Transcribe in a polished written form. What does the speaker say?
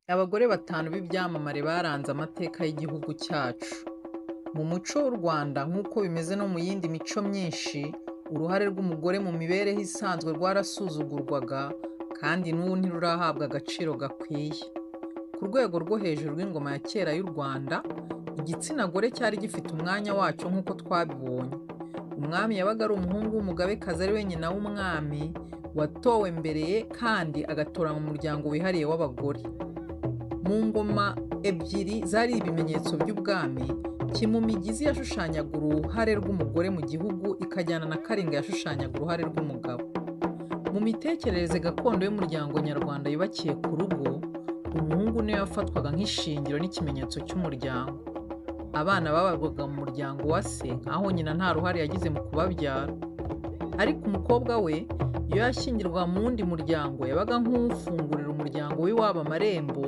Abagore batanu b'ibyamamare baranze amateka y'igihugu cyacu. Mu muco w'u Rwanda nk'uko bimeze no mu yindi mico myinshi, uruhare rw'umugore mu mibereho isanzwe rwarasuzugurwaga kandi n'ubu ntirurahabwa agaciro gakwiye. Ku rwego rwo hejuru rw'ingoma ya kera y'u Rwanda, igitsina gore cyari gifite umwanya wacyo nk'uko twabibonye. Umwami yabaga ari umuhungu w'umugabekazi ari we nyina w'umwami, watowe mbere ye kandi agatoranywa mu muryango wihariye w'abagore. Mu ngoma ebyiri zari ibimenyetso by'ubwami, Kimumigizi yashushanyaga uruhare rw'umugore mu gihugu ikajyana na Karinga yashushanyaga uruhare rw'umugabo. Mu mitekerereze gakondo y'umuryango nyarwanda yubakiye ku rugo, umuhungu niwe wafatwaga nk'ishingiro n'ikimenyetso cy'umuryango. Abana babarwaga mu muryango wa se nk'aho nyina nta ruhare yagize mu kubabyara. Ariko umukobwa we, iyo yashyingirwaga mu wundi muryango yabaga nk'ufungurira umuryango w'iwabo amarembo.